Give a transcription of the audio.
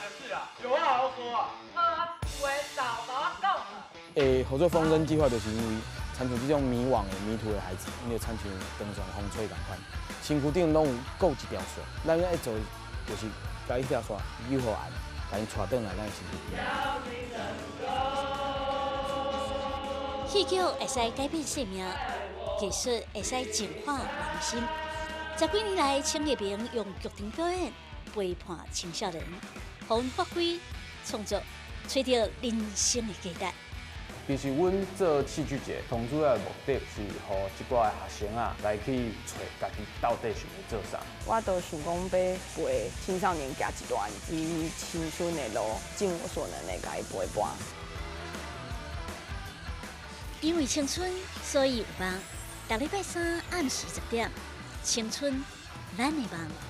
的事啊，有話好好說啊。好啊，有話早共我講啊。會合作風箏計畫，就是因為親像這種迷惘的迷途的孩子，𪜶就親像登上風吹仝款，身軀頂攏有顧一條線，咱愛做的就是共彼條線扭予按，共𪜶帶轉來咱的身軀邊。戲劇會使改變生命，藝術會使淨化人心。十幾年來，陳月明用劇場表演陪伴青少年，予𪜶發揮創作，揣著人生的價值。其實阮做戲劇節，上主要的目的是予這寡學生啊來去揣家己到底想欲做啥。我都想講欲陪青少年行一段伊青春的路，盡我所能的共伊陪伴。因為青春，所以有夢。逐禮拜三暗時10點，青春，咱的夢。